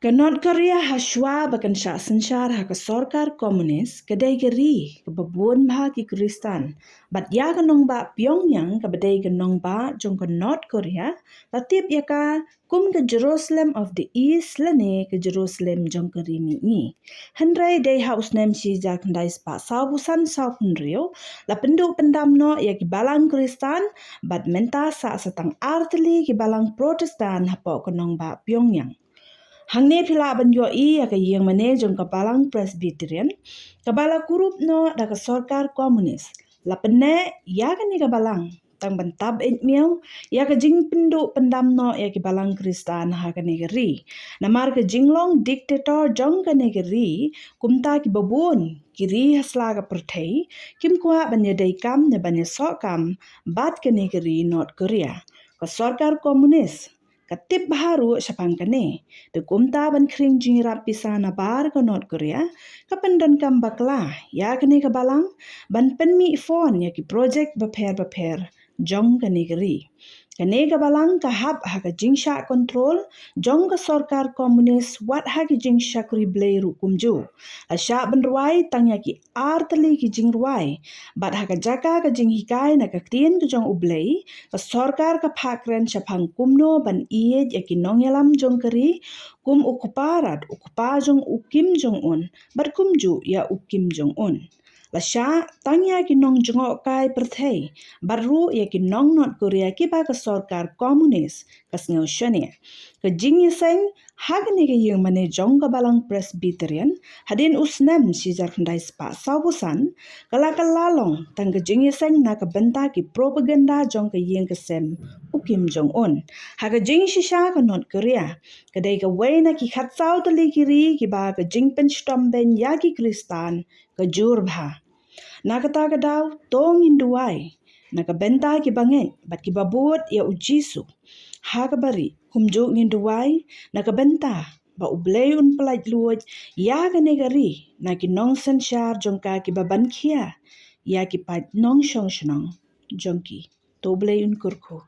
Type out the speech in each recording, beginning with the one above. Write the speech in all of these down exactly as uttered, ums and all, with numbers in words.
Ka North Korea ha shuwa ba kan shah synshar ha ka sorkar komunist ka dei ka ri kaba bun bha ki Khristan, bad ïa ka nongbah Pyongyang kaba dei ka nongbah jong ka North Korea, la tip ïa ka kum ka Jerusalem of the East lane ka Jerusalem jong ka ri mihngi. Hynrei dei ha u snem shi hajar khyndai spah saw phew san, saw phew hynriew, la pynduh pyndam noh ïa ki balang Khristan, bad mynta sah sa tang artylli ki balang Protestan hapoh ka nongbah Pyongyang. Hangne phi lah ban ïohi ïa ka ïing mane jong ka balang Presbyterian, kaba la kurup noh da ka sorkar komunist. La pynneh ïa kane ka balang tang ban tap eit miaw ïa ka jingpynduh pyndam noh ïa ki balang Khristan ha kane ka ri. Namar ka jinglong dictator jong kane ka ri, kumta kiba bun ki ri ha sla ka pyrthei kim kwah ban ïadei kam ne ban ïasoh kam bad kane ka ri North Korea. Ka sorkar komunist ka tip bha ruh shaphang kane. Te kumta ban khring jingïarap pisa na bar ka North Korea, ka pyndonkam bakla ïa kane ka balang ban pynmih fund ïa ki projek bapher bapher jong kane ka ri. Kane ka balang ka hap ha ka jingshah kontrol jong ka sorkar komunist, wat ha ki jingshakri Blei ruh kumjuh. La shah ban rwai tang ïa ki artylli ki jingrwai, bad ha ka jaka ka jinghikai na ka ktien ka jong U Blei, ka sorkar ka phah kren shaphang kumno ban ïeit ïa ki nongïalam jong ka ri, kum u kpa Rat, u kpa jong u Kim Jong Un, bad kumjuh ïa u Kim Jong Un. La shah tang ïa ki nongjngohkai pyrthei, bad ruh ïa ki nong North Korea kiba ka sorkar komunist ka sngew shaniah. Ka jingïaseng ha kane ka ïing mane jong ka balang Presbyterian hadien u snem shi hajar khyndai spah saw phew san, ka la kylla long tang ka jingïaseng na ka bynta ki propaganda jong ka ïing ka sem u Kim Jong Un. Ha ka jingshisha ka North Korea ka dei kawei na ki khatsaw tylli ki ri kiba ka jingpynshitom beiñ ïa ki Khristan ka jur bha. Na kata ka daw to ngin duwai na ka bynta kiba ngeit bad kiba bud ïa U Jisu ha kaba rieh. Kumjuh ngin duwai na ka bynta ba U Blei un pyllait luid ïa kane ka ri na ki nongsynshar jong ka kiba ban khia ïa ki paid nongshong shnong jong ki. To U Blei un kyrkhu.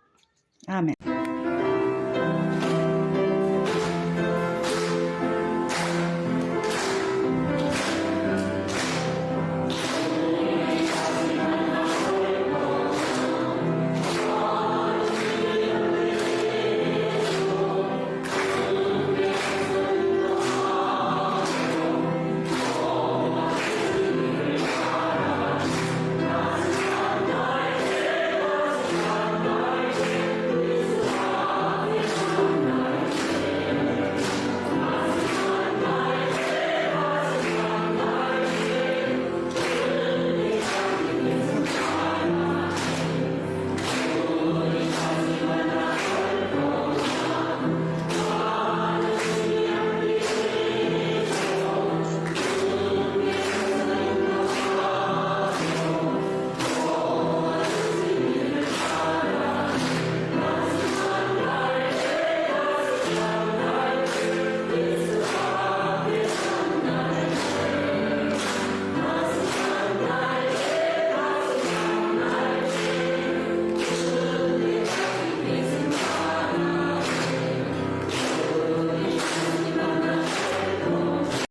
Amen.